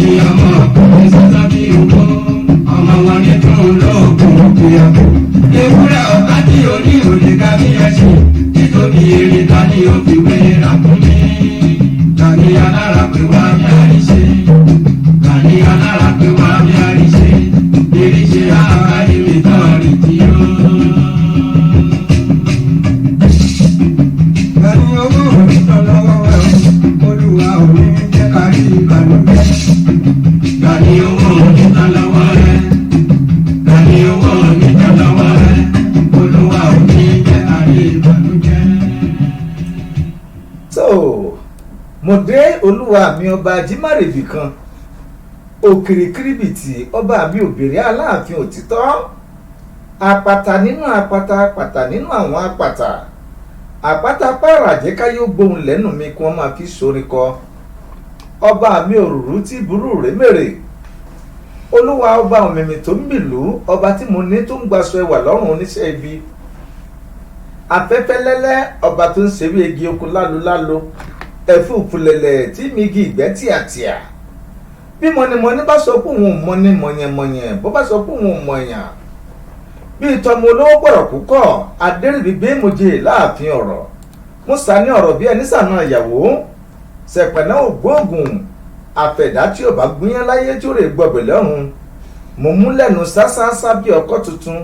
Gani ọmọ ọkùnrin sọ́sọ́ bí owó, ọmọ wọn ní tún lóògùn òkúyà. Ewúrẹ́ ọ̀ká tí oní òde ká bí ẹṣin, títóbi eré ta ni ó fi wé ràkúnmí. Gani alára pé wá bí àríṣe. Gani alára pé wá bí àríṣe. Eríṣe àkáyé mi tán rí tí ó. Gani owó òní tán lọ́wọ́ ẹ̀ o, Olúwa ò ní jẹ́ ká rí ìbànújẹ́. Gani owó òní tán lọ́wọ́ rẹ̀. Gani owó òní tán lọ́wọ́ rẹ̀. Olúwa ò ní jẹ́ ká rí ìbànújẹ́. Tó mo dé, olúwa mi ọba jimárèbì kan òkìrìkìrìbìtì, ọba mi òbèrè aláàfin òtítọ́, àpàtà nínú àpàtà, àpàtà nínú àwọn àpàtà, àpáta pààrà jẹ́ káyé ó gbóhùn lẹ́nu mi kí wọ́n máa fi sorin kọ. Ọba mi òrùrù tí burú rèmèrè, olúwa ọba òmìmì tó ń mìlú, ọba tí mo ní tó ń gbaṣọ ẹwà lọ́rùn oníṣẹ́ ibi, afẹ́fẹ́ lẹ́lẹ́, ọba tó ń ṣeré igi oko lálolálo, ẹ̀fúùfù lẹ̀lẹ̀ tí mi igi ìgbẹ́ tìàtìà. Bí mọ̀nìmọ̀nì bá sọ pé òun ò mọ̀ni, mọ̀yẹ̀mọ̀yẹ̀ bó bá sọ pé òun ò mọ̀yàn, bí tọmọ olówó pọ̀rọ̀ púpọ̀ adẹ́rìbígbé mojè láàfin ọ̀rọ̀ musa ní ọ̀rọ̀ bí ẹni sànà ìyàwó sẹ̀pẹ̀nà ògbóògùn àfẹ̀dá tí ò bá gúnyán láyé tí ó rè gbọ̀bẹ̀ lọ́rùn. Mo mú lẹ́nu sásásá bí ọkọ̀ tuntun,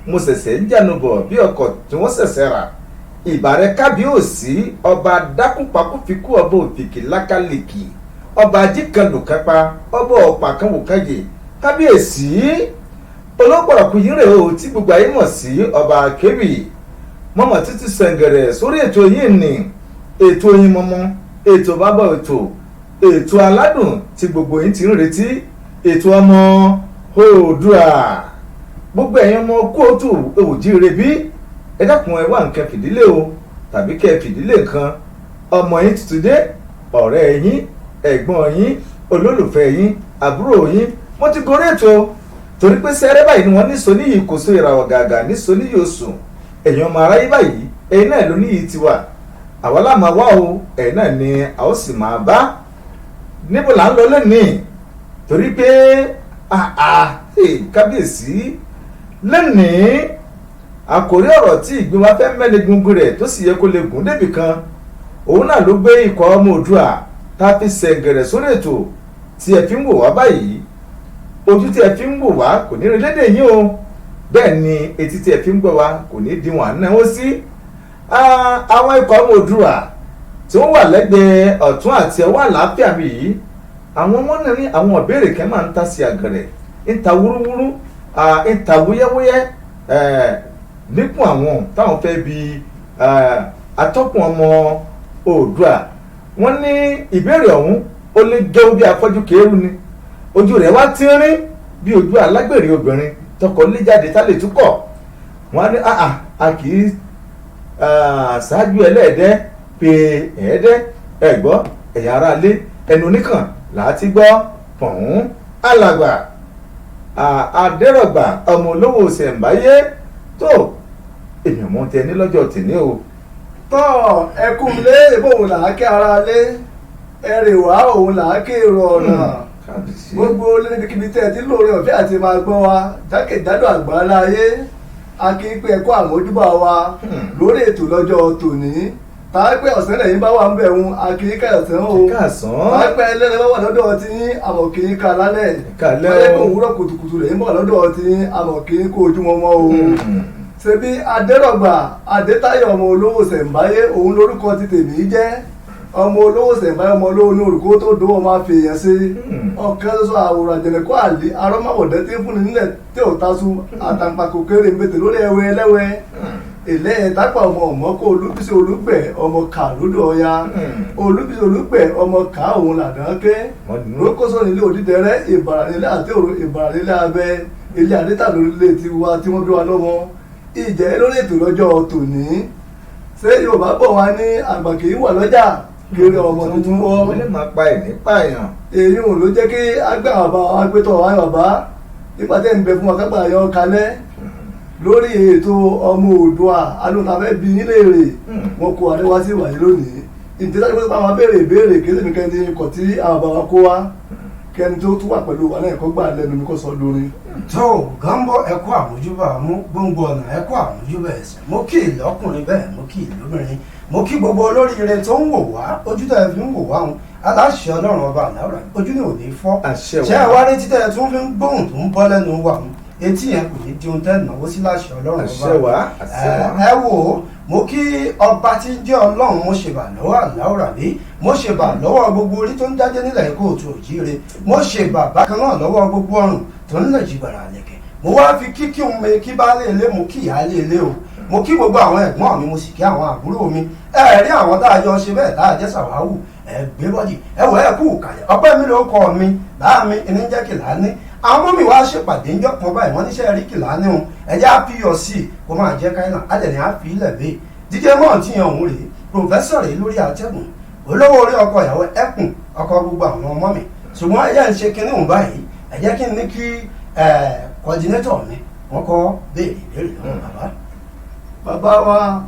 mo ṣẹ̀ṣẹ̀ ń jànúbọ̀ bí ọkọ̀ tí wọ́n ṣẹ̀ṣẹ̀ rà. Ìbàrẹ̀ kábíyèsí ọba dákúpakúfikú, ọba òfìkì lákàlìkì, ọba ajíkanlùkápá, ọba ọ̀pàkánwòkáyè. Kábíyèsí olóòpọ̀rọ̀kù yìí rèé o, tí gbogbo ayé mọ̀ sí ọba kébì mọ́mọ́ títí sẹ̀ǹgẹ̀rẹ̀ sórí ètò yìí ní ètò yín mọ́mọ́, ètò bàbá ètò, ètò aládùn tí gbogbo yín ti ń retí, ètò ọmọ Oòduà. Gbogbo ẹ̀yin ọmọ kóòtù òjíire bí, ẹ dákun, ẹ wá nǹkan fìdílé o, tàbí kẹ́ ẹ fìdílé nǹkan. Ọmọ yín tuntun dé, ọ̀rẹ́ yín, ẹ̀gbọ́n yín, olólùfẹ́ yín, àbúrò yín, mo ti gorí ètò, torí pé sẹ́rẹ́ báyìí ni wọ́n ní soníyì kò so ìràwọ̀ gàgà ní soníyì oṣù. Ẹ̀yin ọmọ aráyé báyìí, ẹ̀yin náà ló níyì tiwa, àwa la máa wá o, ẹ̀yin náà ni a ó sì máa bá. Níbo là ń lọ lónìí? Torí pé àà kábíyèsí, lónìí àkòrí ọ̀rọ̀ tí ìgbín wa fẹ́ mẹ́ni gungun rẹ̀ tó sì yẹ kó lè gùn débì kan, òun náà ló gbé ikọ̀ ọmọ Oòduà tá a fi sẹ̀ǹgẹ̀rẹ̀ sórí ètò tí ẹ fi ń wò wá báyìí. Ojú tí ẹ fi ń wò wá kò ní rí lédè yín o, bẹ́ẹ̀ ni etí tí ẹ fi ń gbọ́ wá kò ní di wọn náwó sí. Àwọn ikọ̀ ọmọ Oòduà tí wọ́n wà lẹ́gbẹ̀ẹ́ ọ̀tún àti ọwọ́ àlàáfíà mi yìí, àwọn ọmọ náà ní àwọn ìbéèrè kan máa ń ta sí àgẹ̀rẹ̀, ń ta wúrúwúrú, ń ta wúyẹ́wúyẹ́ níkùn àwọn táwọn fẹ́ bi atọ́kùn ọmọ Oòduà. Wọ́n ní ìbéèrè ọ̀hún ó lé gẹ́wó bí afọ́jú kéérú ni, ojú rẹ̀ wá tínrín bí ojú alágbèrè obìnrin tọkọ lé jáde tá lè túkọ̀. Wọ́n á ní àà, a kì í ṣáájú ẹlẹ́ẹ̀dẹ́ pé ẹ̀ẹ́dẹ́ ẹ̀gbọ́ ẹ̀yà ara lé ẹnu oníkàn láti gbọ́ pọ̀n. Alàgbà Adérọ̀gbà ọmọ olówó ṣẹ̀ǹbáyé tó èèyàn mọ́ tẹ ní lọ́jọ́ tèmi o. Tọ́ ẹkún lé ìbòhùn là á kí ara lé ẹrè wá, òun là á kí èrò ọ̀nà gbogbo níbikíbi tẹ́ ẹ ti lóore ọ̀fẹ́ àti máa gbọ́ wa jákèjádò àgbáńlá ayé. A kì í pé ẹ̀kọ́ àmójúbà wa lórí ètò lọ́jọ́ tòní. Tàbí ọ̀sán lẹ́yìn bá wà ń bẹ̀ ń, a kì í ká ọ̀sán o. Tàbí ẹlẹ́rìí bá wà lọ́dọ̀ tí yín, àmọ̀ kì í ká lálẹ́. Tàbí òwúrọ̀ kùtùkùtù lẹ́yìn bá wà lọ́dọ̀ tí yín, àmọ̀ kì í kó ojúmọmọ o. Ṣebí Adérọ̀gbà Adétáyọ̀ ọmọ olówó ṣẹ̀ǹbáyé, òun lórúkọ ti tèmi jẹ́. Ọmọ olówó ṣẹ̀ǹbáyé, ọmọ olówó ní orúkọ tó dó ọmọ àfihàn sí ọ̀kan ṣoṣo àwòrán àjẹnìkọ́ àlè arọ́mọ̀wọ̀dẹ́ tí ń fúnni nílẹ̀ tí ò tasu àtàǹpàkò kéré ń bètè lórí ẹwẹ́ ẹlẹ́wẹ́ ilé ìtápà ọmọ ọmọkọ Olúbísí Olúgbẹ̀ ọmọ ká lódò Ọya. Olúbísí Olúgbẹ̀ ọmọ ká òun làdán ké rókòsó nílé òdìdẹrẹ́, ìbàrà nílé àti òru, ìbàrà nílé abẹ, ilé àdétà lórílẹ̀ tiwa tí wọ́n bí wa lọ́mọ. Ìjẹ́ lórí ètò lọ́jọ́ tòní, ṣé Yorùbá bọ̀ wá ní àgbà kì í wà lọ́jà kiri ọmọ tuntun wọ́. Wọ́n lè máa pa ẹ̀ ní pààyàn. Èyí ò ló jẹ́ kí agbá bàbá wa gbé tọ̀ wá bàbá nípa tẹ́ ń bẹ fún wa kápá yọ kalẹ̀ lórí ètò ọmọ Oòduà alóńtàfẹ́ bí nílé rè wọn kó adé wá sí ìwàyí lónìí. Ìdí sáájú pé àwọn béèrè ìbéèrè kí lèmi kẹ́ni kọ̀ tí àwọn bàbá kó wa. Kí ẹni tó tún wà pẹ̀lú wa náà kó gbà lẹ́nu mi kó sọ lórin. Tó Gambo, ẹkú àmójúbà mú gbòǹgbò ọ̀nà, ẹkú àmójúbà ẹsẹ̀. Mo kí ìlọ́kùnrin bẹ́ẹ̀, mo kí ìlóbìnrin, mo kí gbogbo olóríire tó ń wò wá. Ojú tẹ́ ẹ fi ń wò wá òun, aláṣẹ Ọlọ́run ọba àláwùrà, ojú ni ò ní fọ́. Àṣẹ wà. Ṣé ẹ wá rí títẹ́ ẹ tún fi ń gbóhùn tó ń bọ́ lẹ́nu wa òun, etí yẹn kò ní di ohun tẹ́ náwó sí láṣẹ Ọlọ́run ọba. Àṣẹ wà, àṣẹ wà. Ẹ wò ó, mo kí ọba tí ń jẹ́ Ọlọ́run, mo ṣèbà lọ́wọ́ àláwùrà bí mo ṣèbà lọ́wọ́ gbogbo orí tó ń dájẹ́ nílẹ̀ kóòtù òjíire, mo ṣèbà bákan náà lọ́wọ́ gbogbo ọrùn tó ń lẹ̀ jìgbàrà lẹ̀kẹ̀. Mo wá fi kíkí òun mi kí baálé ilé, mo kí ìyáálé ilé o, mo kí gbogbo àwọn ẹ̀gbọ́n mi, mo sì kí àwọn àbúrò mi. Ẹ rí àwọn tá a jọ ṣe bẹ́ẹ̀ tá a jẹ́ sàwáwù, ẹ gbé bọ́dì, ẹ wọ ẹ kú kàlẹ̀. Ọpẹ́ mi ló kọ mi bá mi ní jẹ́ Kìlání. Àwọn mọ́mì wá ṣèpàdé ńjọ́ kan báyìí, wọ́n níṣẹ́ rí Kìlání o, ẹ̀jẹ̀ á fi yọ̀ sí i kó máa jẹ́ káyínà á dẹ̀ ní á fi ilẹ̀ bẹ́ẹ̀. Dídé mọ́ tí yan òun rèé, pòfẹ́sọ̀ rèé lórí àtẹ̀gùn, olówó orí ọkọ ìyàwó ẹkùn ọkọ gbogbo àwọn ọmọ mi. Ṣùgbọ́n ẹ̀jẹ̀ ń ṣe kinní òun báyìí, ẹ jẹ́ kí n ní kí kọ́dínétọ̀ mi wọ́n kọ́ béèrè ìbéèrè lọ́wọ́ bàbá. Bàbá wa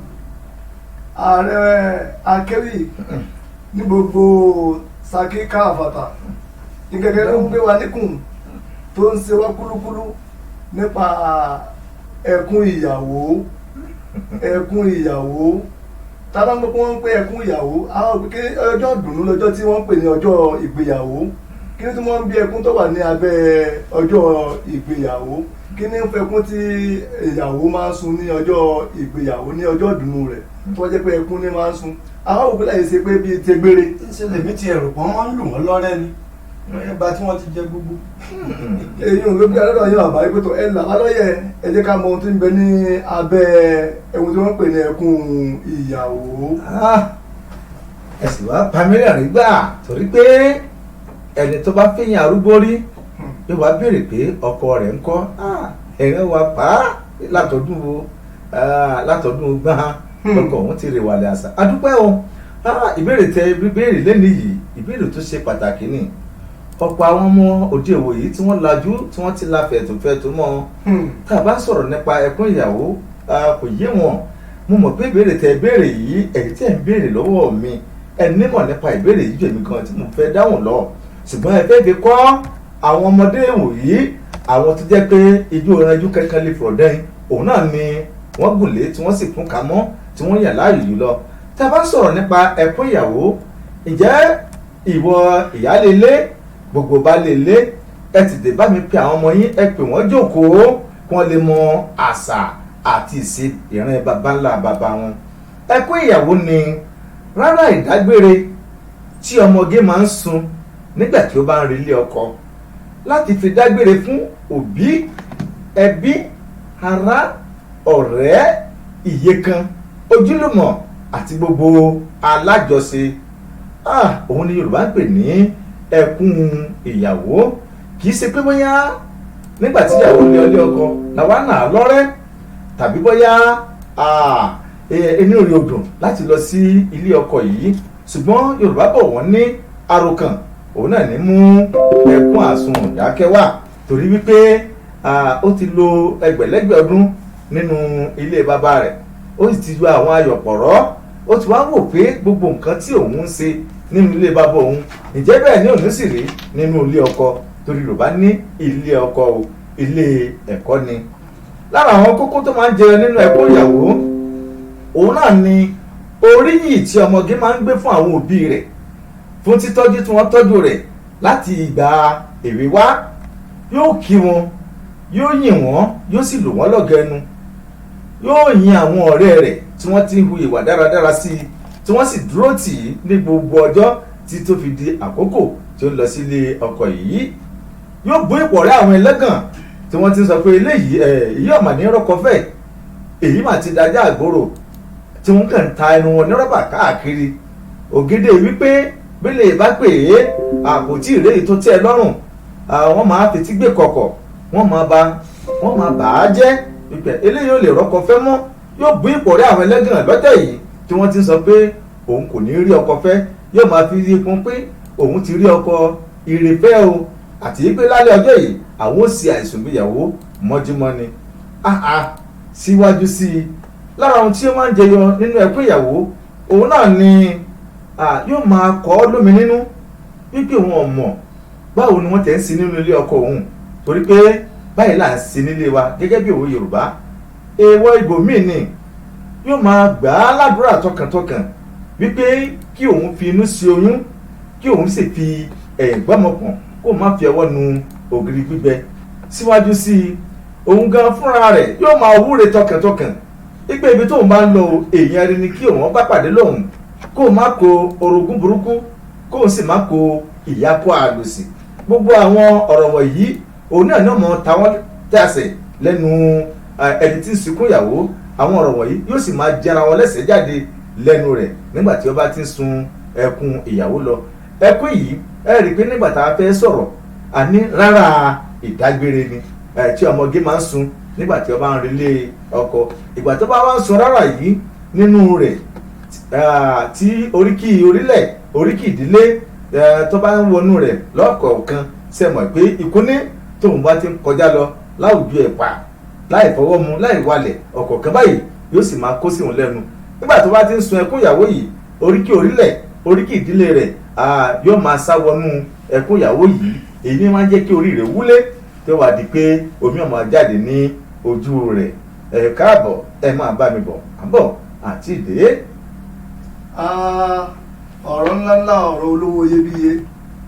ààrẹ akéwì ní gbogbo Ṣakí káfàtà ìgẹ̀gẹ̀ ló ń gbé wa níkùn tó ń ṣe wá kúlúkúlú nípa ẹkún ìyàwó. Ẹkún ìyàwó tábà ń gbọ́ pé wọ́n ń pè ẹkún ìyàwó, àwọn òbí kí ọjọ́ ìdùnnú lọ́jọ́ tí wọ́n ń pè ní ọjọ́ ìgbéyàwó. Kí ni tí wọ́n ń bí ẹkún tó wà ní abẹ́ ọjọ́ ìgbéyàwó? Kí ni ń fẹkún tí ìyàwó máa ń sun ní ọjọ́ ìgbéyàwó, ní ọjọ́ ìdùnnú rẹ̀, tó jẹ́ pé ẹkún ní máa ń sun? Àwọn òbí láyé ṣe pé bíi tegbére. Ṣe lèmi ti ẹ̀rù pọ́n máa ń lù wọ́n lọ́rẹ́ ni ẹgbà tí wọ́n ti jẹ gbogbo. Èyí ò gbé alọ́dọ̀ yín bàbá yìí pé tó ẹ là wá lọ́yẹ̀, ẹ jẹ́ ká mọ ohun tí ń bẹ ní abẹ́ ohun tí wọ́n ń pè ní ẹkún ìyàwó. Ẹ sì wá pamílẹ̀ rí gbà, torí pé ẹni tó bá fẹ́yìn arúgbó rí yóò wá béèrè pé ọkọ rẹ̀ ń kọ́. Ẹ̀rín wa pa á látọdún wo, látọdún gbọ́n ọkọ òun ti rè wàlẹ̀ àṣà. Adúpẹ́ o. Ìbéèrè tẹ béèrè lẹ́nu yìí, ìbéèrè tó ṣe pàtàkì ni. Ọ̀pọ̀ àwọn ọmọ òde ìwòyí tí wọ́n lajú, tí wọ́n ti la fẹ̀tòfẹ̀tò mọ́, tá a bá sọ̀rọ̀ nípa ẹkún ìyàwó, kò yé wọn. Mo mọ̀ pé ìbéèrè tẹ béèrè yìí, èyí tẹ̀ ń béèrè lọ́wọ́ mi, ẹ nímọ̀ nípa ìbéèrè yìí ju èmi kan tí mo fẹ́ dáhùn lọ, ṣùgbọ́n ẹ fẹ́ fi kọ́ àwọn ọmọdé ìwòyí, àwọn tó jẹ́ pé ijó ìranjú kankan lè fọ̀ dẹ́yìn òun náà ni wọ́n gùn lé, tí wọ́n sì kún ka mọ́, tí wọ́n yàn láàyò yìí lọ. Tá a bá sọ̀rọ̀ nípa ẹkún ìyàwó, ǹjẹ́ ìwọ ìyáálé ilé, gbogbo baálé ilé, ẹ tètè bá mi pe àwọn ọmọ yín, ẹ pè wọ́n jókòó kí wọ́n lè mọ àṣà àti ìṣe ìran baba ńlá baba wọn. Ẹkún ìyàwó ni rárá ìdágbére tí ọmọge máa ń sun nígbà tí ó bá ń relé ọkọ, láti fi dágbére fún òbí, ẹbí, ará, ọ̀rẹ́, ìyekan, ojúlùmọ̀ àti gbogbo alájọṣe. Òun ni Yorùbá ń pè ní ẹkún ìyàwó. Kì í ṣe pé bóyá nígbà tí ìyàwó lé ọlé ọkọ làwa náà lọ́rẹ́, tàbí bóyá inú rẹ̀ ò dùn láti lọ sí ilé ọkọ yìí. Ṣùgbọ́n Yorùbá bọ̀, wọ́n ní àròkàn òun náà ní mú ẹkún àsun dákẹ́ wà, torí wípé ó ti lo ẹgbẹ̀lẹ́gbẹ̀ ọdún nínú ilé bàbá rẹ̀, ó sì ti yọ àwọn ayọ̀ pọ̀rọ́, ó ti wá wò pé gbogbo nǹkan tí òun ń ṣe nínú ilé bàbá òun, ǹjẹ́ bẹ́ẹ̀ ni òun sì rí nínú ilé ọkọ? Torí Yorùbá ní ilé ọkọ o, ilé ẹ̀kọ́ ni. Lára àwọn kókó tó máa ń jẹyọ nínú ẹkún ìyàwó, òun náà ni oríyìn tí ọmọge máa ń gbé fún àwọn òbí rẹ̀ fún títọ́jú tí wọ́n tọ́jú rẹ̀ láti ìgbà èwe wá. Yóò kí wọn, yóò yìn wọ́n, yóò sì lù wọ́n lọ́gọ ẹnu. Yóò yin àwọn ọ̀rẹ́ rẹ̀ tí wọ́n ti ń hu ìwà dáradára sí i, tí wọ́n sì dúró tì í ní gbogbo ọjọ́ tí tó fi di àkókò tí ó ń lọ sílé ọkọ yìí. Yóò bú ìpọ̀rẹ́ àwọn ẹlẹ́gàn tí wọ́n ti ń sọ pé eléyìí ẹ̀ èyí ọ̀mà ní rọ́kọ fẹ́, èyí mà ti dájá àgbòrò, tí wọ́n kàn ń ta ẹnu wọn ní rọ́bà káàkiri ògèdè wípé bílẹ̀ bá pè é àpótí ìrèyí tó tẹ́ ẹ lọ́rùn, àwọn máa fetí gbé kọ̀kọ̀, wọ́n máa bà á jẹ́ wípé eléyìí ò lè rọ́kọ fẹ́ mọ́. Yóò bú ìpọ̀rẹ́ àwọn ẹlẹ́gàn lọ́tẹ̀ yìí tí wọ́n ti ń sọ pé òun kò ní rí ọkọ fẹ́. Yóò máa fi kún pé òun ti rí ọkọ ìrèfẹ́ o, àti pé lálẹ́ ọjọ́ yìí àwọn ò ṣe àìsùn ìgbéyàwó mọ́júmọ́ ni. Síwájú sí i, lára ohun tí ó máa ń jẹyọ nínú ẹkún ìyàwó, òun náà ni yóò máa kọ́ lómi nínú wípé òun ọ̀mọ̀ Báwo ni wọ́n tẹ̀ ń sin nínú ilé ọkọ òun, torí pé báyìí là ń sin nílé wa gẹ́gẹ́ bí òwe Yorùbá. Èèwọ̀ ibòmíì ni yóò máa gbà á ládùúrà tọkàntọkàn wípé kí òun fi inú sí oyún, kí òun sì fi ẹ̀yìn gbọ́mọpọ̀n, kó má fi ọwọ́ nu ògiri gbígbẹ. Síwájú sí i, òun gan fúnra rẹ̀ yóò máa wúre tọkàntọkàn wípé ibi tóun bá ń lọ, èèyàn rí ni kí òun bá pàdé lóhùn, kó má kó orogún burúkú, kó sì má kó ìyákó àlòsì. Gbogbo àwọn ọ̀rọ̀ wọ̀nyí òun náà ní ọmọ táwọn tẹ̀sẹ̀ lẹ́nu ẹni tí ń sunkún ìyàwó. Àwọn ọ̀rọ̀ wọ̀nyí yóò sì máa jẹra wọn lẹ́sẹ̀ jáde lẹ́nu rẹ̀ nígbà tí ó bá ti ń sun ẹkún ìyàwó lọ. Ẹkún yìí, ẹ rí i pé nígbà tá a fẹ́ sọ̀rọ̀, àní rárá ìdágbére ni tí ọmọge máa ń sun nígbà tí ó bá ń relé ọkọ. Ìgbà tó bá wá ń sun rárá yìí nínú rẹ̀, tí oríkì orílẹ̀, oríkì ìdílé tó bá ń wọnú rẹ̀ lọ́kọ̀ọ̀kan, ṣe mọ̀ pé ìkúnní tóun bá ti ń kọjá lọ láwùjọ ẹ̀pà, láì fọwọ́ mu, láì walẹ̀, ọ̀kọ̀ọ̀kan báyìí yóò sì máa kó sí òun lẹ́nu. Nígbà tó bá ti ń sun ẹkún ìyàwó yìí, oríkì orílẹ̀, oríkì ìdílé rẹ̀ yóò máa sá wọnú ẹkún ìyàwó yìí. Èyí ni máa ń jẹ́ kí orí rẹ̀ wúlé, tó wà di pé omi ọmọ jáde ní ojú rẹ̀. Ẹ káàbọ̀, ẹ máa bá mi bọ̀, àbọ̀ àti ìdè. Ọ̀rọ̀ ńláńlá, ọ̀rọ̀ olówó iyebíye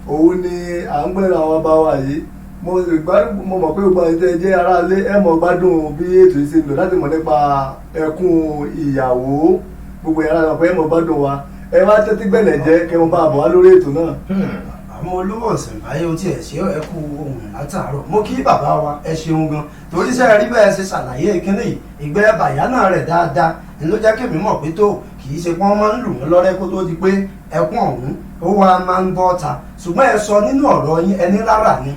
òun ni à ń gbẹ́ra àwọn bá wa yìí. Mo mọ̀ pé gbogbo àti ẹ jẹ́ aráalé, ẹ mọ̀ gbádùn bí ètò yìí ṣe lò láti mọ̀ nípa ẹkún ìyàwó. Gbogbo yàrá mọ̀ pé ẹ mọ̀ gbádùn wa. Ẹ wá tẹ́tí gbẹ̀lẹ̀ jẹ́ kẹ́ mo bá bọ̀ wá lórí ètò náà. Àwọn olówó ọ̀sìnbáyé ohun tí ẹ̀ ṣe, ẹ kú ohun látàárọ̀. Mo kí bàbá wa, ẹ ṣeun gan, torí sẹ́ẹ̀ rí bẹ́ẹ̀ ṣe ṣàlàyé kínní yìí, ìgbẹ́ bàyánà rẹ̀ dáadáa ni ló jẹ́ kémi mọ̀ pé tó kì í ṣe pọ́n máa ń lù wọ́n lọ́rẹ́ kó tó di pé ẹkún ọ̀hún ó wá máa ń bọ́ ta. Ṣùgbọ́n ẹ sọ nínú ọ̀rọ̀ yín, ẹni rárá ni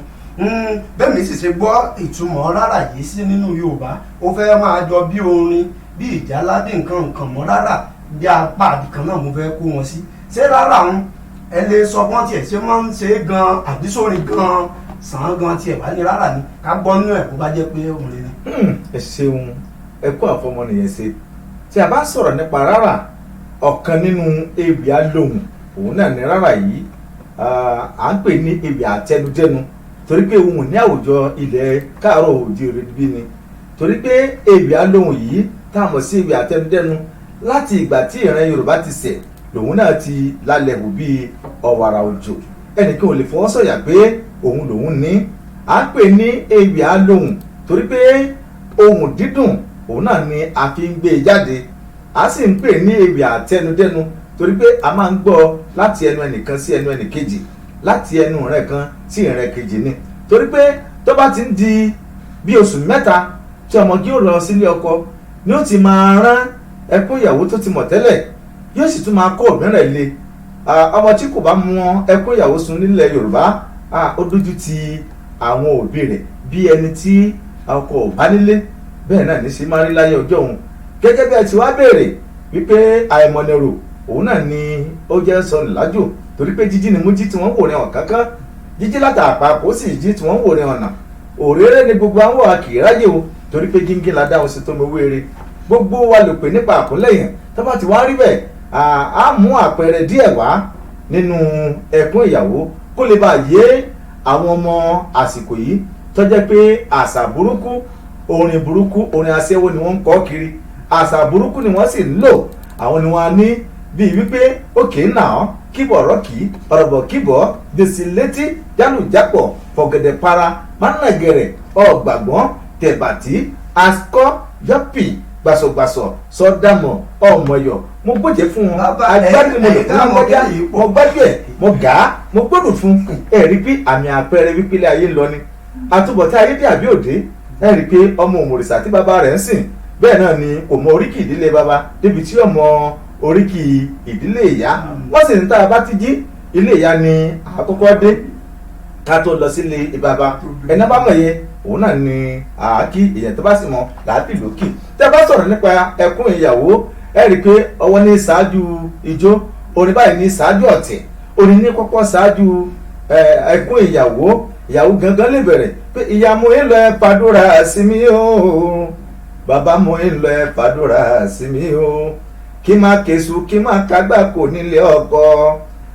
bẹ́ẹ̀ mi sì ṣe gbọ́ ìtumọ̀ rárá yìí sí nínú Yorùbá, ó fẹ́ máa jọ bí orin, bí ìjálá, bí nǹkan nǹkan mọ́ rárá, bí apá àbìkan náà mo fẹ́ kó wọn sí. Ṣé rárá ń ẹ lè sọ pọ́n tiẹ̀ ṣé máa ń ṣe é gan, àbí sórin gan sàn án gan tiẹ̀ wá ní rárá ni ká gbọ́ nínú ẹ̀ kó bá jẹ́ pé orin ni. Ẹ ṣeun, ẹ kú àfọmọnìyàn ṣe. Tí a bá sọ̀rọ̀ nípa rárá, ọ̀kan nínú ewì alóhùn òun náà ní rárá yìí. À ń pè ní ewì àtẹnudẹ́nu torí pé òun ní àwùjọ ilẹ̀ káàárọ̀ oòjíire bí ni, torí pé ewì alóhùn yìí tá a mọ̀ sí ewì àtẹnudẹ́nu, láti ìgbà tí ìran Yorùbá ti ṣẹ̀ lòun náà ti lálẹ́ wò bíi ọ̀wàrà òjò, ẹnìkan ò lè fọwọ́ sọ̀yà pé òun lòun ní. À ń pè ní ewì alóhùn torí pé ohùn dídùn òun náà ni a fi ń gbé e jáde. A sì ń pè ní ewì àtẹnudẹ́nu torí pé a máa ń gbọ́ láti ẹnu ẹnìkan sí ẹnu ẹnìkejì, láti ẹnu ìran kan sí ìran kejì ni. Torí pé tó bá ti ń di bí oṣù 3 tí ọmọge ó lọ sílé ọkọ ni ó ti máa rán ẹkún ìyàwó tó ti mọ̀ tẹ́lẹ̀, yóò sì tún máa kó òmíràn le. Ọmọ tí kò bá mọ ẹkún ìyàwó sun nílẹ̀ Yorùbá, ó dójú ti àwọn òbí rẹ̀ bí ẹni tí ọkọ ò bá nílé. Bẹ́ẹ̀ náà ní ṣe máa rí láyé ọjọ́ òun. Gẹ́gẹ́ bí ẹ ti wá béèrè wípé àìmọ̀nẹ̀rò òun náà ni ó jẹ́ sọnù lájò, torí pé jíjí ni mú jí tí wọ́n wò ní ọ̀kánkán, jíjí látàpá kò sì jí tí wọ́n wò ní ọ̀nà òréré ni gbogbo àwọn àkìráyè o, torí pé gíngín la dáhùn sí tó mi wéere. Gbogbo wa lò pé nípa àkúnlẹ̀yìn tó bá ti wá rí bẹ́ẹ̀, á mú àpẹẹrẹ díẹ̀ wá nínú ẹkún ìyàwó kó lè bá yé àwọn ọmọ àsìkò yìí tó jẹ́ pé àṣà burúkú, orin burúkú, orin aṣẹ́wó ni wọ́n ń kọ́ kiri, àṣà burúkú ni wọ́n sì ń lò. Àwọn ni wọ́n á ní bíi wípé òkè náà kíbọ̀ rọ́ọ̀kì ọ̀rọ̀bọ̀ kíbọ̀ gbèsè létí jálùjápọ̀ fọ̀gẹ̀dẹ̀ para mánàgẹ̀rẹ̀ ọ̀gbàgbọ́n tẹ̀bàtì asukọ́ yọ́pì gbàsọ̀gbàsọ̀ sọ̀dàmọ̀ ọmọyọ̀. Mo gbọ́jẹ́ fún wọn, agbádùn mo lò fún lágbájá, mo gbájú ẹ̀, mo gà á, mo gbọ́dọ̀ fún ẹ. Rí pé àmì àpẹẹrẹ wípé ilé ayé ń lọ ni àtúbọ̀tán ayé dé àbí òde. Ẹ rí pé ọmọ òmòrìṣà tí bàbá rẹ̀ ń sìn, bẹ́ẹ̀ náà ni kò mọ oríkì ìdílé bàbá débi tí ọmọ oríkì ìdílé ìyá. Wọ́n sì ní tá a bá ti jí ilé ìyá ni àkọ́kọ́ dé ká tó lọ sílé bàbá. Ẹni bá mọ̀ yẹn òun náà ni àákí, èèyàn tó bá sì mọ̀ làábì lókì. Tẹ́ bá sọ̀rọ̀ nípa ẹkún ìyàwó, ẹ rí i pé ọwọ́ ní ṣáájú ijó, orin báyìí ní ṣáájú ọ̀tẹ̀, orin ní kọ́kọ́ ṣáájú ẹkún ìyàwó. Ìyàwó gangan lè bẹ̀rẹ̀ pé ìyá mo ń lọ ẹ fàdúrà sí mi o, bàbá mo ń lọ ẹ fàdúrà sí mi o, kí má keṣu kí má kágbá kò nílé ọkọ,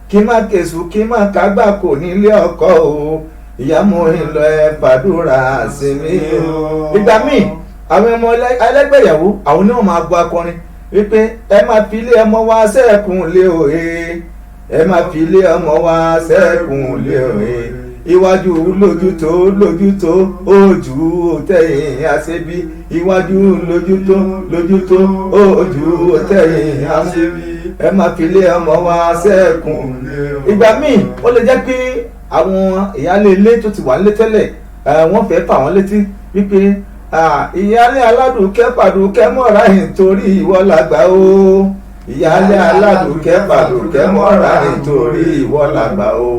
Kí má kèsù kí má kágbá kò nílé ọkọ o, ìyá mo ń lọ ẹ fàdúrà sí mi o. Ìgbà míì àwọn ọmọ ẹlẹ́gbẹ̀yàwó àwọn ni wọ́n máa gbọ́ akọrin wípé ẹ máa fi ilé ọmọ wa sẹ́ẹ̀kùn lé òye, ẹ máa fi ilé ọmọ wa sẹ́ẹ̀kùn lé òye, iwájú lójú tó lójú tó ojú tẹ̀yìn àṣebí, iwájú lójú tó lójú tó ojú tẹ̀yìn àṣebí, ẹ máa fi ilé ọmọ wa sẹ́ẹ̀kùn. Ìgbà míì ó lè jẹ́ pé àwọn ìyáálé ilé tó ti wà nílé tẹ́lẹ̀, wọ́n fẹ́ fà wọ́n létí wípé ìyáálé aládùúkẹ́ pàdùkẹ́ mọ́ra nítorí ìwọ làgbà o, ìyáálé aládùúkẹ́ pàdùkẹ́ mọ́ra nítorí ìwọ làgbà o,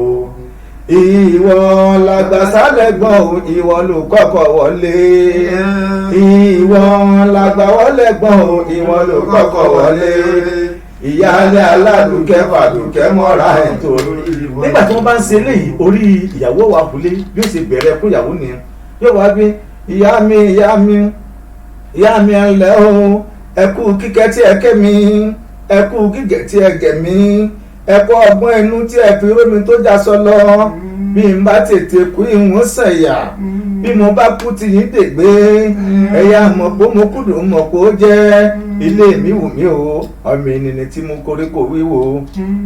ìwọ làgbà sálẹ̀gbọ́n o, ìwọ ló kọ́kọ́ wọlé, ìwọ làgbà wọlẹ́gbọ́n o, ìwọ ló kọ́kọ́ wọlé, ìyáálé aládùúkẹ́ pàdùkẹ́ mọ́ra nítorí. Nígbà tí wọ́n bá ń ṣe eléyìí, orí ìyàwó wa kúlé bí ó ṣe bẹ̀rẹ̀ fún ìyàwó nìyẹn, yóò wá bí ìyá mi ìyá mi ìyá mi ẹ ǹlẹ́ o, ẹ kú kíkẹ́ tí ẹ kẹ́ mi, ẹ kú gígẹ̀ tí ẹ gẹ̀ mí, ẹ kú ọgbọ́n inú tí ẹ fi rómi tó já sọ lọ, bí n bá tètè kú ìwọ̀n sẹ̀yà, bí mo bá kú ti yín dègbé, ẹ̀yà mọ̀ pé mo kúndùn mọ̀ pé ó jẹ́ ilé mi wù mí o, ọmọ ènìyàn tí mo koríko wíwo,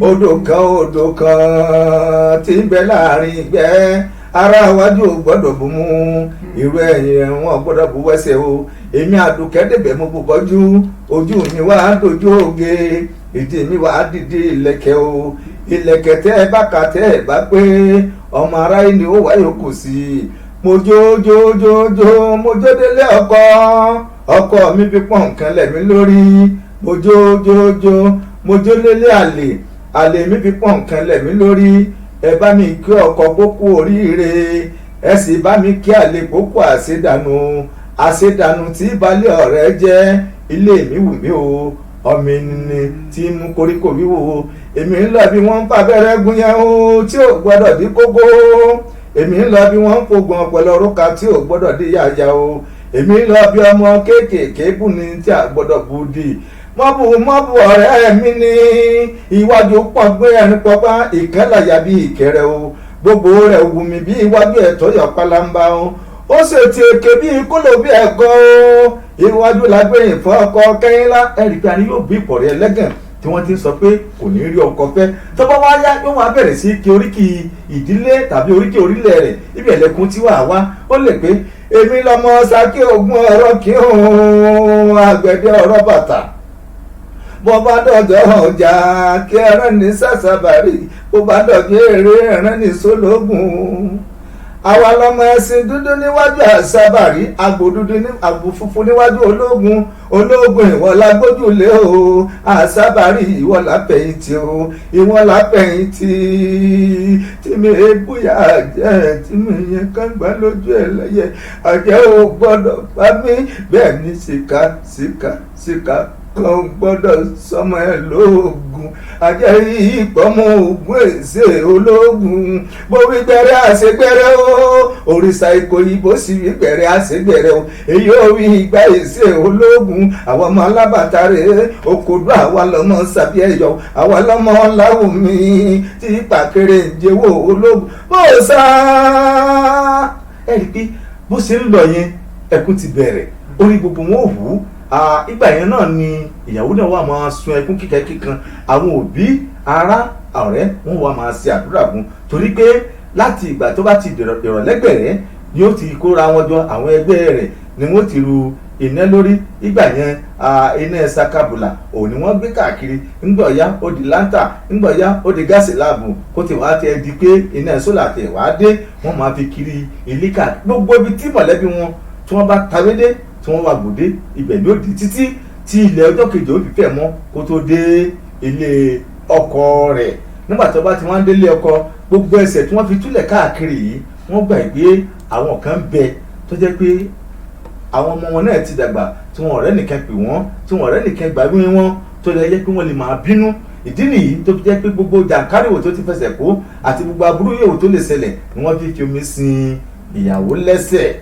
odò kan tí ń bẹ láàrin ìgbẹ́, ara iwájú ò gbọ́dọ̀ bù mú, irú ẹ̀yìn wọn gbọ́dọ̀ bù wẹ́sẹ̀ o, èmi àdùkẹ́ débẹ̀ mo bù bọ́jú, ojú mi wá dojú oge, ìdí mi wá dìde ìlẹ̀kẹ̀ o, ìlẹ̀kẹ̀ tẹ́ ẹ bá kà tẹ́ ẹ bá pé ọmọ aráyé ni ó wáyé kù sí i, mo jó jó jó jó mo jó délé ọkọ, ọkọ mi fi pọ́n nǹkan lẹ̀ mí lórí, mo jó jó jó mo jó délé àlè, àlè mi fi pọ́n nǹkan lẹ̀ mí lórí, ẹ bá mi kí ọkọ kókó oríire, ẹ sì bá mi kí àlè kókó àṣedànù, àṣedànù tí balẹ̀ ọ̀rẹ́ jẹ́, ilé mi wù mí o, ọmọ ẹni tí mú koríko wíwò, èmi ń lọ bí wọ́n ń fàbẹ́rẹ́ gún yẹn o tí ò gbọ́dọ̀ dí kókó, èmi ń lọ bí wọ́n ń fogun ọpọlọ orúkà tí ò gbọ́dọ̀ dí yàyà o, èmi ń lọ bí ọmọ kéékèèké bù ní tí a gbọ́dọ̀ bù dì, mọ́bù mọ́bù ọ̀rẹ́ mi ní iwájú pọ̀ gbé ẹni pọ́pá ìkẹ́làyà bí ìkẹrẹ o, gbogbo rẹ̀ wù mí bí iwájú ẹ̀tọ́ yọ pálábá o, ó sì ti èké bí kóló bí ẹ̀gọ́ o, iwájú lágbẹ̀yìn fún ọkọ kẹ́yìnlá. Ẹ̀rí pé a ní yóò bí ìpọ̀rẹ́ ẹlẹ́gàn tí wọ́n ti ń sọ pé kò ní rí ọkọ fẹ́, tó bá wá yá yóò wá bẹ̀rẹ̀ sí kí oríkì ìdílé tàbí oríkì orílẹ̀ rẹ̀ ibi ẹ̀lẹ́kùn tí wàá wá, ó lè pé èmi lọmọ Ṣakí ogun ọ̀rọ̀ kí òun àgbẹ̀dẹ ọ̀rọ̀ bàtà, bó bá dọ̀jọ́ ọjà kí ẹran ní sàṣàbàrì, bó bá dọ̀jọ́ èrè ẹran ní sólógùn, àwa lọmọ ẹṣin dúdú níwájú àṣàbàrí, àgbò dúdú ní àgbò funfun níwájú ológun, ológun ìwọ la gbójúlé o, àṣàbàrí ìwọ la fẹ̀yìntì o, ìwọ la fẹ̀yìntì tí mi búyà jẹ́ tí mi yẹn kán gbá lójú ẹ̀ lẹ́yẹ, àjẹ́ ò gbọ́dọ̀ pa mí, bẹ́ẹ̀ ni síkà síkà síkà kan gbọ́dọ̀ sọmọ ẹ lóògùn, àjẹ́ ìpọ́nmọ́ ògùn èsè ológun, bó wí gbẹrẹ àṣegbẹrẹ o, òrìṣà Ìkòyí bó sì wí gbẹrẹ àṣegbẹrẹ o, èyí ò wí ìgbà èsè ológun, àwọn ọmọ alábàtà rè é òkòdó, àwa lọmọ sàbí ẹyọ, àwa lọmọ láwùmí tí pàkèrè ń jẹ́wọ́ ológun bó sá. Ẹ rí i pé bó ṣe ń lọ yẹn ẹkún ti bẹ̀rẹ̀, orí gbogbo wọn ò wú. Ìgbà yẹn náà ni ìyàwó náà wà máa sun ẹkún kíkẹ́ kíkan, àwọn òbí ará ọ̀rẹ́ wọn wà máa ṣe àdúrà fún, torí pé láti ìgbà tó bá ti ìrọ̀lẹ́gbẹ̀rẹ́ ni ó ti kóra wọn jọ, àwọn ẹgbẹ́ rẹ̀ ni wọ́n ti ru iná lórí. Ìgbà yẹn iná sakabula òun ni wọ́n gbé káàkiri, ńgbọ̀ya ó di láńtà, ńgbọ̀ya ó di gáàsì láàbù, kó ti wá ti ẹ di pé iná sólà tẹ̀ wá dé, wọ́n máa fi kiri ilé káàkiri gbogbo ibi tí mọ̀lẹ́bí wọn tí wọ́n bá tawédé tí wọ́n wá gbòde, ibẹ̀ ló di títí tí ilẹ̀ ọjọ́ kejì ó fi fẹ̀ mọ́ kó tó dé ilé ọkọ rẹ̀. Nígbà tó bá ti wọ́n délé ọkọ, gbogbo ẹsẹ̀ tí wọ́n fi túlẹ̀ káàkiri yìí, wọ́n gbà pé àwọn kan ń bẹ tó jẹ́ pé àwọn ọmọ wọn náà ti dàgbà, tí wọn ọ̀rẹ́ nìkan pè wọ́n, tí wọn ọ̀rẹ́ nìkan gbàgbé wọn, tó lè jẹ́ pé wọ́n lè máa bínú. Ìdí nìyí tó fi jẹ́ pé gbogbo jàǹkárìwò tó ti fẹsẹ̀ kó àti gbogbo aburú yòówù tó lè ṣẹlẹ̀ ni wọ́n fi fi omi sin ìyàwó lẹ́sẹ̀.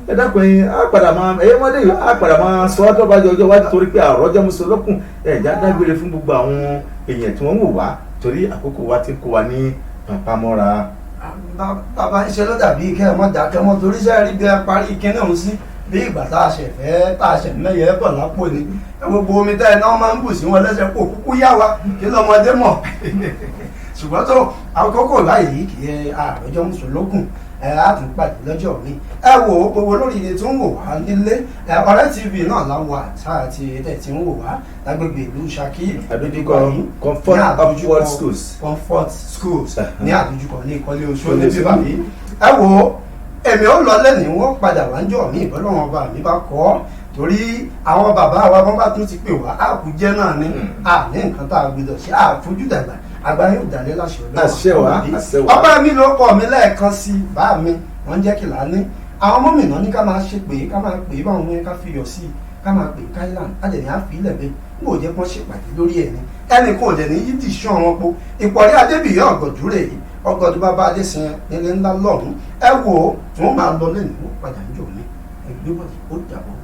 Ẹ dákun ẹ̀yin á padà máa ẹ̀yin wọ́n dé yìí á padà máa sọ ọ́ tó bá jẹ ọjọ́ iwájú, torí pé àròjọ́ mùsùlùkùn ẹ̀já dágbére fún gbogbo àwọn èèyàn tí wọ́n ń wò wá Torí àkókò wa ti ń kó wa ní pàpamọ́ra. Bàbá ń ṣe ló dàbí kẹ́ ẹ mọ́ dákẹ́ mọ́, torí sẹ́ẹ̀ rí bí ẹ parí kinní ọ̀hún sí, bí ìgbà tá a ṣẹ̀ fẹ́ tá a ṣẹ̀ mẹ́yẹ bọ̀ lápò ni. Gbogbo omi tẹ́ ẹ náà máa ń bù sí wọn lẹ́sẹ̀ kó kúkú yá wa kí lọ́mọdé mọ̀. Ṣùgbọ́n tó àkókò báyìí kì í àròjọ mùsùlùkùn, ẹ á tún pàdé lọ́jọ́ mi. Ẹ wò ó, gbogbo lórí tó ń wò wá nílé, Ọ̀rẹ́ TV náà láwọ àtà àti ẹ̀dẹ̀ tí ń wò wá lágbègbè ìlú Ṣakí. Àdójúkọ Comfort Upward Schools. Comfort Schools ní àdójúkọ ní Ìkọ́lé Oṣù níbí báyìí. Ẹ wò ó, èmi ò lọ lẹ́nìí, wọ́n padà wá ń jọ mí ìbọ́lọ́wọ́n ọba mi bá kọ́ ọ́, torí àwọn bàbá wa wọ́n bá tún ti pè wá àkújẹ́ náà ni a ní nǹkan tá a gbọdọ̀ ṣe àfojú dàgbà àgbà yóò dalẹ̀ láṣẹ Ọlọ́run. Àṣẹ wá, àṣẹ wá. Ọpẹ́ mi ló kọ́ mi lẹ́ẹ̀kan sí bá mi wọ́n jẹ́ kìlá ní àwọn ọmọ mi náà ní ká máa ṣe pé ká máa pè é báwọn yẹn ká fi yọ̀ sí i ká máa pè káìlán ádẹ̀ní àfilẹ̀ bẹ́ẹ̀ n kò jẹ́ kán ṣèpàdé lórí ẹ̀ ní ẹnì kan ò dẹ̀ ní yídì sún àwọn po ìpọ̀rí Adébíyí ọ̀gọ̀dú rè é ọgọdún bàbá Adéṣin nílé ńlá lọ́hùn. Ẹ wò ó, tí wọ́n máa lọ lẹ́nu ó padà ń jò mí ẹgbẹ́ bọ̀dì ó dàbọ̀.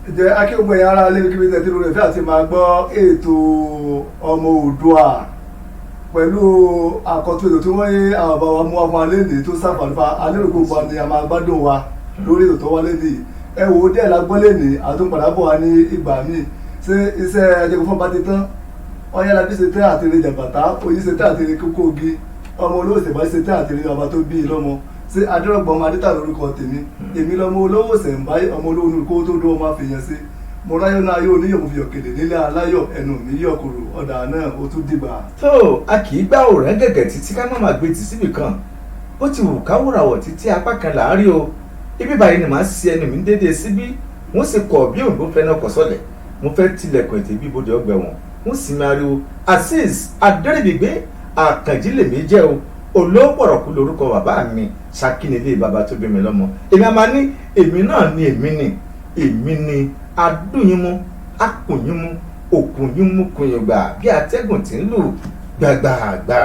Ǹjẹ́ akéwògbè yẹn ara lé kíbi tẹ̀sí lórí ẹ̀fẹ́ àti máa gbọ́ ètò Ọmọ Oòduà pẹ̀lú àkọ́tún ètò tí wọ́n yé àwọn bàbá wa mú wa fún alẹ́ nìyí tó sàǹfààní fa alẹ́ òkú wa ni a máa gbádùn wa lórí ètò tó wá lẹ́nìí. Ẹ wò ó, díẹ̀ la gbọ́ lẹ́nìí, àtúnpadà bọ̀ wá ní ìgbà míì. Ṣé iṣẹ́ ẹjẹ̀kọ̀ fún bá ti tán ọ̀yálábí ṣe tán àti eré jàbàtà oyún ṣe tán àti eré kókó ogi ọmọ olówó ṣèbá ṣe tán àti eré bàbá tó bí i lọ́mọ. Ṣé adérọ̀gbọ̀n ọmọ adéta lórúkọ tèmi, èmi lọ́mọ olówó ṣẹ̀ǹbáyé, ọmọ olówó nù kó tó dún ọmọ àfihàn sí mo ráyọ̀ náà yóò níyọ̀ mo fi ọ̀kẹ́dẹ̀ nílé aláyọ̀ ẹnu mi yọ̀ kúrò ọ̀dà náà ó tún dìgbà. Tó a kì í gbá òrẹ́ gẹ̀gẹ̀ títí ká má máa gbé tì síbì kan, ó ti wù ká wúràwọ̀ títí apá kan là á rí o. Ibi báyìí ni màá ṣe ẹnu mi ń dédé síbí, wọ́n sì kọ̀ bí òǹgbò fẹ́ náà kọ̀ sọ́lẹ̀. Mo fẹ́ tilẹ̀kùn ètè bí ibodè ọgbà ẹ̀wọ̀n, wọ́n sì máa rí o. Azeez Adẹ́rìbígbé Àkànjí lèmi jẹ́ o, olóòpọ̀rọ̀kú lórúkọ bàbá mi, Ṣakí nílé bàbá tó bí mi lọ́mọ. Èmi a máa ní èmi náà ni èmi ni èmi ni adúyínmú akùnyínmú òkùnyínmú kùnyìngbà bí atẹ́gùn tí ń lù gbàgbàgbà.